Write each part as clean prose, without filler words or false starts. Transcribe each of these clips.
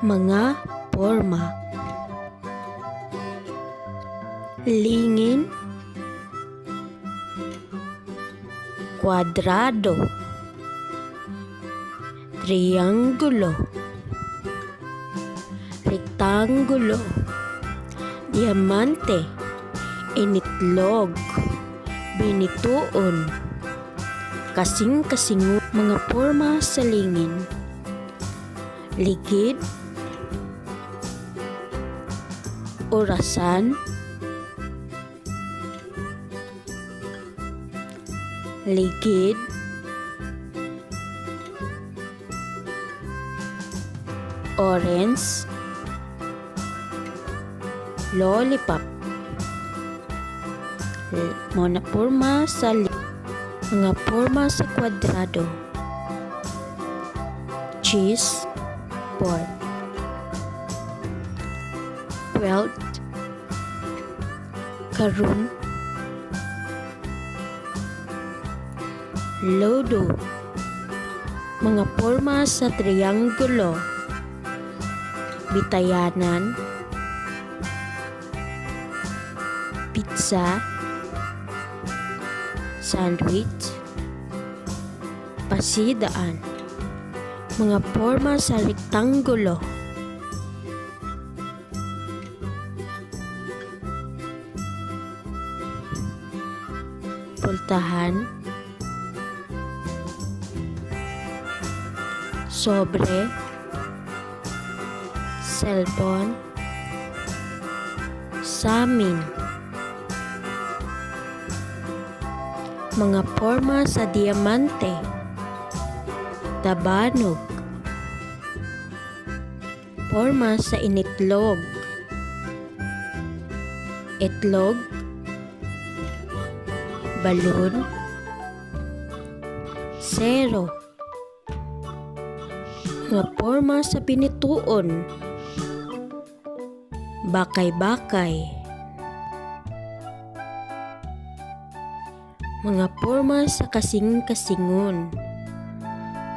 Mga porma. Lingin, kwadrado, triangulo, rektanggulo, diamante, initlog, binituon, kasing-kasingo. Mga porma sa lingin. Ligid, orasan, ligid, orange, lollipop. Mao na porma sa mga porma sa kwadrado. Cheese board, quilt, karon, lodo. Mga porma sa triangulo. Bitayanan, pizza, sandwich, pasidaan. Mga porma sa rektanggulo. Pultahan, sobre, cellphone, samin. Mga porma sa diamante. Tabanog. Porma sa initlog. Itlog, balon, sero. Mga porma sa binituon. Bakay-bakay. Mga porma sa kasing-kasingon.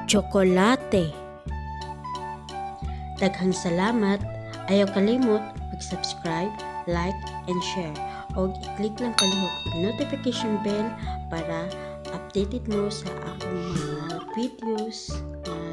Tsokolate. Daghang salamat. Ayaw kalimot mag-subscribe, like, and share. Og i-click lang palihog ang notification bell para updated mo sa akong mga videos nga